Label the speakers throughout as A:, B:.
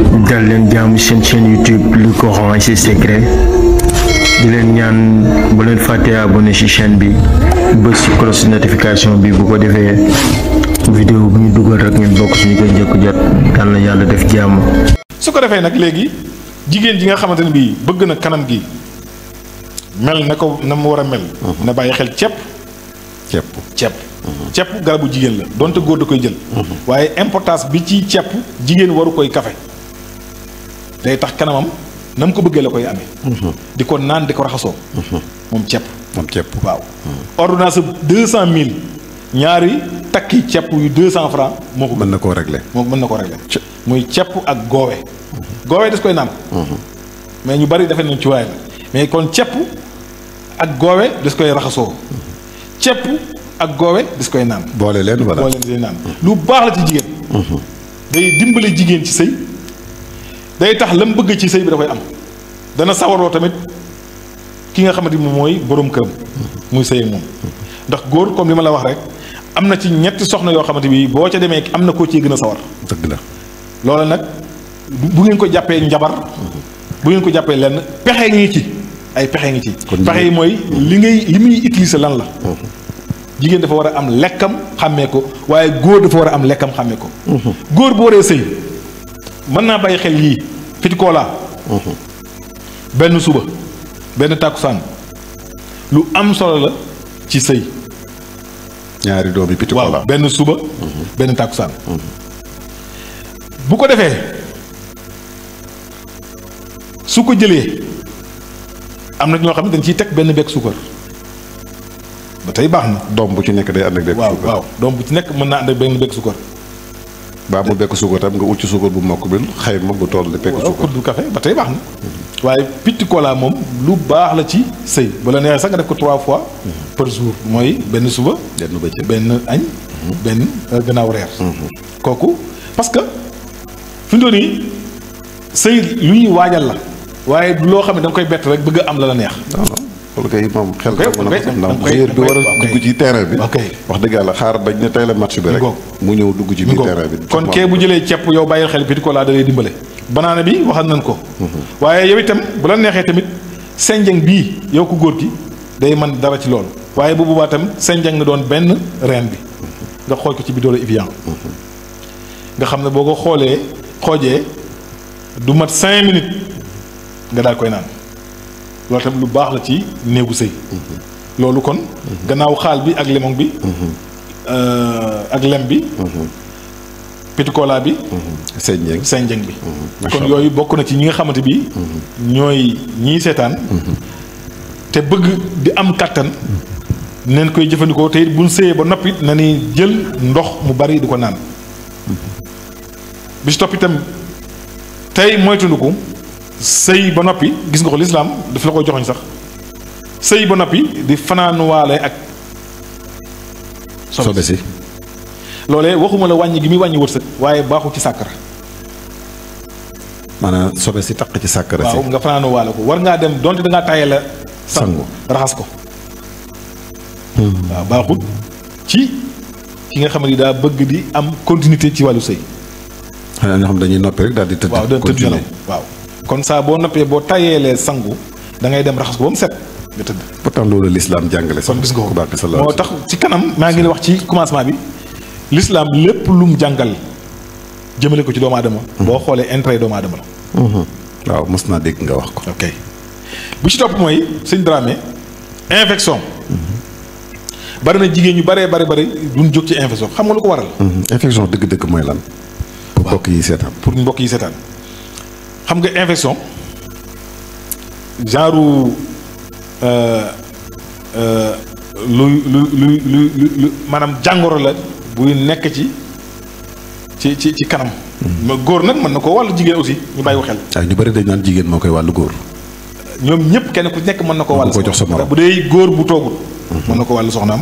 A: dal leen jaamu seen chaîne YouTube le Coran et ses secrets di leen ñaan bu leen fàtte abonné ci chaîne bi bës ci cloche notification bi bu ko defee vidéo bu ñu dugal rek ngeen bokk suñu koy njëkk jot yal na yàlla def jàmm.
B: su ko defee nag léegi jigéen ji nga xamante ne bii bëgg na kanam gi mel na ko na mu war a mel. na bàyyi xel cepp garabu jigéen la donte góor da koy jël. waaye importance bi ci cepp jigéen waru koy kafe day tax kanamam na mu ko bëggee la koy amee. di ko naan di ko raxasoo. moom cepp waaw. ordonnance 200000 ñaari takki cepp yu 200 francs moo ko
C: mën na koo régler.
B: muy cepp ak goowe. goowe des koy naan. mais ñu bari defe nañ ci waay la mais kon cepp ak goowe des koy raxasoo. cepp ak goowe des koy naan.
C: boole leen wala
B: boole leen naan lu baax la ci jigéen. day dimbale jigéen ci sëy day tax la mu bëgg ci sëy bi da koy am dana sawaroo tamit ki nga xamante ni moom mooy boroom këram. muy sëy moom. ndax góor comme li ma la wax rek am na ci ñetti soxna yoo xamante bi boo ca demee am na koo ciy gën a sawar.
C: dëgg la.
B: loola nag bu ngeen ko jàppee njabar bu ngeen ko jàppee lenn pexe ngi ci ay pexe ngi ci. pexe yi mooy li muy utiliser lan la. jigéen dafa war a am lekkam xàmmee ko waaye góor dafa war a am lekkam xàmmee ko. góor bu waree sëy mën naa bàyyi xel yii pitikoolaa benn suba benn tàkkusaan lu am solo la ci sëy.
C: ñaari doom yi pitikoolaa
B: waaw benn suba benn tàkkusaan bu ko defee su ko jëlee am na ñoo xam ne dañ ciy teg benn bekk suukar ba tey baax na.
C: doom bu ci nekk day ànd ak bekk suukar.
B: waaw doom bu ci nekk mën naa ànd ak benn bekk suukar.
C: baa mu bekk suukar tam nga ut ci suukar bu mokk bi xayma bu toll di bekk suukar.
B: waaw kuddu café ba tey baax na. waaye petit cola moom lu baax la ci sëy bu la neexee sax nga def ko 3 fois par jour mooy benn suba.
C: benn bëccëg
B: benn añ. benn gannaaw reer. kooku parce que fi mu toll nii sëy lu ñuy waajal la. waaye du loo xam ne da nga koy bett rek bëgg am la neex.
C: non loolu kay moom xel joueur bi war a dugg ci terrain bi. wax dëgg yàlla xaar bañ ne tey la match bi rek. mu ñëw dugg ci biir terrain bi.
B: kon kee bu jëlee ceeb yow bàyyil xel petit cola da lay dimbale. banaana bi waxal nañ ko. waaye yow itam bu la neexee tamit senjeng bii yow ko góor gi day man dara ci loolu. waaye bu boobaa tam senjeng nga doon benn reen bi nga xooj ko ci bidon Evian. nga xam ne boo ko xoojee du mat 5 minutes nga daal koy naan. loolu tamit lu baax la ci néegu sëy loolu kon gannaaw xaal bi ak limon bi ak lem bi petit cola bi senjeng bi kon yooyu bokk na ci ñi nga xamante bi ñooy ñiy seetaan te bëgg di am kàttan neen koy jëfandikoo te it buñ sëyee ba noppi na ni jël ndox mu bari di ko naan bi si topp itam tey moytundiku sëy ba noppi gis nga ko lislaam daf la koy joxoñ sax sëy ba noppi di fanaanuwaale ak sobe si loolee waxuma la wàññi gi muy wàññi wërsëg waaye baaxul ci sàkkara
C: maanaam sobe si taq ci sàkkara si
B: waaw nga fanaanuwaale ko war ngaa dem donte dangaa tàyyee la sangu raxas ko waaw baaxul ci ki nga xam ne daa bëgg di am continuité ci wàllu sëy
C: xanaa ñoo xam dañuy noppi rek daal di tëdd
B: waaw tëdd nelaw waaw kon saa boo noppee boo tàyyeelee sangu da ngay dem raxas ko ba mu set nga tëdd.
C: pourtant loolu l'islam jàngale sax.
B: kon gis nga ko moo tax ci kanam maa ngi wax ci commencement bi l'islam lépp lu mu jàngal jëmale ko ci doomu aadama. boo xoolee intérêt doomu aadama la.
C: waaw mos naa dégg nga wax ko.
B: ok bu ci topp mooy sëñ Dramé infection. bari na jigéen ñu bari duñ jóg ci infection xam nga lu ko waral.
C: infection dëgg-dëgg mooy lan. pour mbokk yi seetaan. xam nga infection genre lu maanaam jàngoro la buy nekk ci kanam. ma góor nag mën na ko wàllu jigéen aussi ñu bàyyi ko xel. waaw ñu bëri dañ naan jigéen moo koy wàllu góor.
B: ñoom ñëpp kenn ku nekk mën na ko wàllu.
C: ko jox sa morom
B: bu dee góor bu toogul. mën na ko wàllu soxnaam.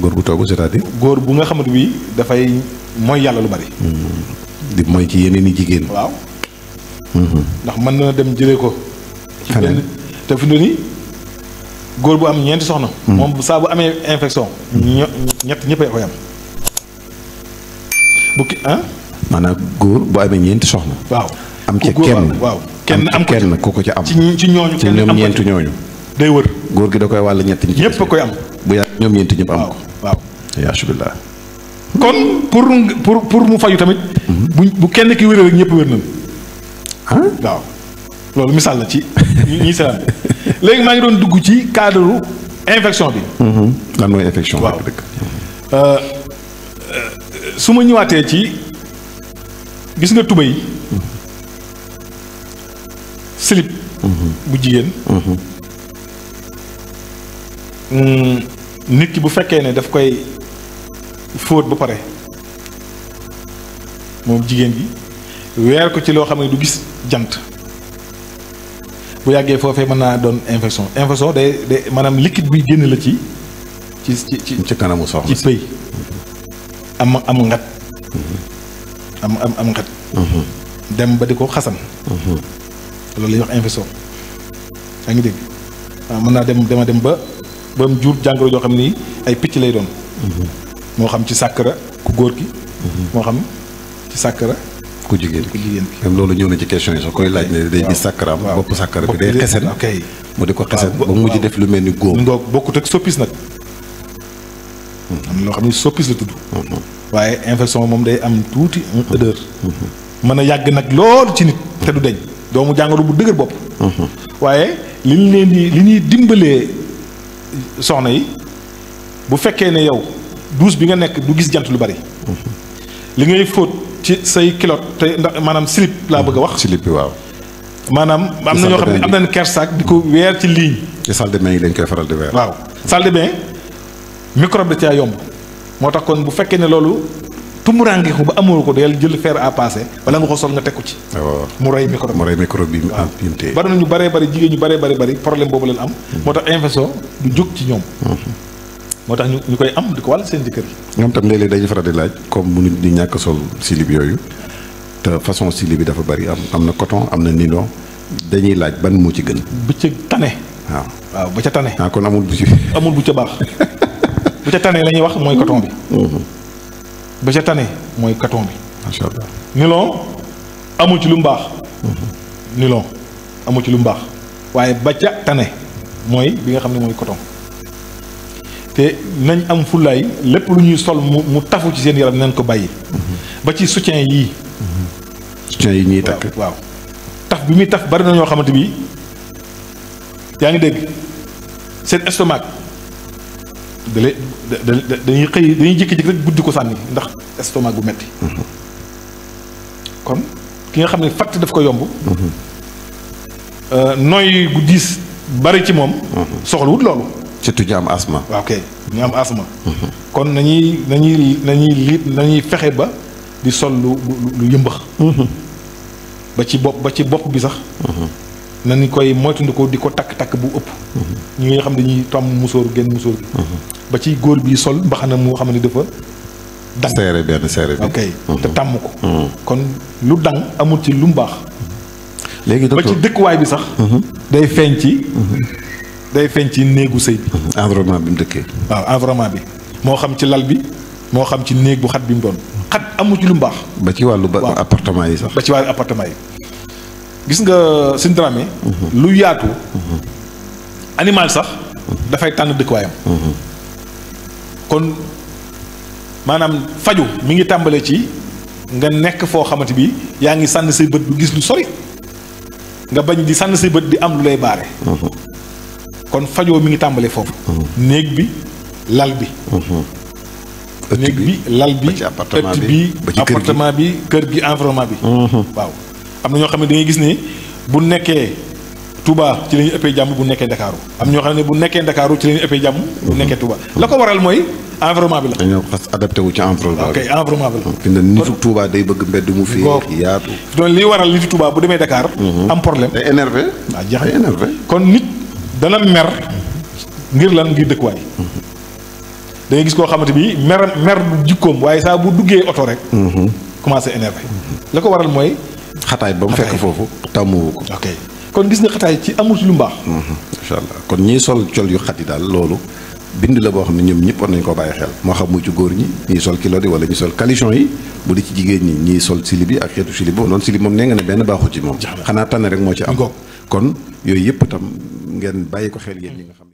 C: góor bu toogul c'est-à-dire.
B: góor bu nga xamante bi dafay mooy yàlla lu bari.
C: di mooy ci yeneen i jigéen.
B: waaw. ndax mën na dem jëlee ko. ci benn te fi mu nii góor bu am ñeenti soxna. moom saa bu amee infection. ñett ñëppay koy am. bu ki
C: maanaam góor bu amee ñeenti soxna.
B: waaw
C: am ca kenn
B: waaw kenn am ko
C: kenn ku ko ca am
B: ci ñooñu
C: ci ñoom ñeent ñooñu
B: day wër
C: góor gi da koy wàll ñett ñi
B: ñëpp a koy am
C: bu yàgg ñoom ñeent ñëpp am ko
B: waaw
C: yasubillah
B: kon pour mu fayu tamit bu kenn ki wéree rek ñëpp wér nañ waaw loolu misaal la ci ñi seetaan léegi maa ngi doon dugg ci cadre infection bi
C: lan mooy infection
B: waaw
C: dëgg
B: su ma ñëwaatee ci gis nga tubéy slip bu jigéen nit ki bu fekkee ne daf koy fóot ba pare moom jigéen gi weer ko ci loo xam ne du gis jant bu yàggee foofee mën naa doon infection day maanaam liquide buy génn la ci
C: kanamu soxna
B: ci pëy am ngat am ngat dem ba di ko xasan loolu la ñuy wax infection yaa ngi dégg waaw mën naa dem ba mu jur jàngoro joo xam ni ay picc lay doon moo xam ci sàkkara ku góor gi moo xam ci sàkkara
C: ku jigéen
B: gi
C: même loolu ñëw na ci question yi sax koy laaj ne day gis sàkkaraam bopp sàkkara bi day xesen mu di ko xesen ba mujj def lu mel ni góom
B: bokkut ak soppis nag am na loo xam ne soppis la tudd waaye infection moom day am tuuti odeur mën a yàgg nag lool ci nit te du deñ doomu jàngoro bu dëgër bopp waaye li ñuy dimbalee soxna yi bu fekkee ne yow douche bi nga nekk du gis jant lu bari li ngay fóot ci say kilote te ndax maanaam slip laa bëgg a wax
C: slip bi waaw
B: maanaam am na ñoo xam ne am nañ kersaak di ko weer ci ligne
C: ci salle de bain yi lañ koy faral di weer
B: waaw salle de bain microbe da caa yomb moo tax kon bu fekkee ne loolu tumuraange ko ba amoo ko del jël fer à passer wala nga ko sol nga teg ko ci mu rey microbe bi bari nañu baree bari jigéen ñu baree bari problème boobu leen am moo tax infection du jóg ci ñoom moo tax ñu koy am di ko wàll seen jëkkër yi
C: ñoom tam léeg-léeg dañuy faral di laaj comme mu nit ñi ñàkk sol silib yooyu te façon silib bi dafa bari am na coton am na nylon dañuy laaj ban moo ci gën
B: bu ca tane waaw ba ca tane
C: kon amul bu ci
B: amul bu ca baax bu ca tane la ñuy wax mooy coton bi ba ca tane mooy coton bi
C: macha allah
B: nylon amul ci lu mu baax nylon amul ci lu mu baax waaye ba ca tane mooy bi nga xam ne mooy coton te nañ am fullaay lépp lu ñuy sol mu tafu ci seen yaram nañ ko bàyyi ba ci soutien yii
C: yi ñuy takk
B: waaw taf bi muy taf bari na ñoo xamante bi yaa ngi dégg seen estomac dañuy xëy dañuy jékki-jékki rek buddi ko sànni ndax estomac bu metti kon ki nga xam ne fatt daf ko yomb nooy gu diis bari ci moom soxlawut loolu
C: surtout ñu am asma
B: waaw kay ñu am asma kon nañuy fexe ba di sol lu yëmbax ba ci bopp bi sax nañu koy moytandiku di ko takk bu ëpp ñi nga xam dañuy tàmm musóor génn musóor gi ba ci góor bi sol mbaxana moo xam ne dafa dang
C: seere bi
B: ok te tàmm ko kon lu dang amul ci lu mu baax
C: léegi
B: ba ci dëkkuwaay bi sax day feeñ ci néegu sëy bi
C: environnement bi mu dëkkee
B: waaw environnement bi moo xam ci lal bi moo xam ci néeg bu xat bi mu doon xat amul ci lu mu baax
C: ba ci wàllu appartement yi sax
B: ba ci wàllu appartement yi gis nga Sine Dramé lu yaatu animal sax dafay tànn dëkkuwaayam kon maanaam faju mi ngi tàmbalee ci nga nekk foo xamante bi yaa ngi sànni say bët du gis lu sori nga bañ di sànni say bët di am lu lay baare kon fajoo mi ngi tàmbalee foofu néeg bi lal bi néeg bi lal bi ëtt bi appartement bi kër gi environnement bi waaw am na ñoo xam ne da ngay gis ne bu nekkee Touba ci la ñuy ëppee jàmm bu nekkee Ndakaaru am ñoo xam ne bu nekkee Ndakaaru ci la ñuy ëppee jàmm bu nekkee Touba la ko waral mooy environnement bi la
C: dañoo xas adapté wu ci environnement bi
B: environnement bi la
C: fi ne nitu Touba day bëgg mbedd mu fi yaatu
B: doon li waral nitu Touba bu demee Dakar am problème
C: day énervé
B: waaw jeex
C: day énervé
B: kon nit dana mer ngir lan ngir dëkkuwaay da ngay gis koo xamante bi mer du jikkoom waaye saa bu duggee oto rek commencé énervé la ko waral mooy
C: xataay ba mu fekk foofu tàmmuwu ko
B: ok kon gis nga xataay ci amul ci lu mbaax
C: macha allah kon ñiy sol col yu xat yi daal loolu bind la boo xam ne ñoom ñëpp war nañu koo bàyyi xel moo xam muy ci góor ñi ñiy sol kilo di wala ñi sol caleçon yi bu di ci jigéen ñi ñiy sol silib yi ak xeetu silib boobu noonu silib moom nee nga ne benn baaxu ci moom xanaa tànn rek moo ci am kon yooyu yëpp itam ngeen bàyyi ko xel yéen ñi nga xam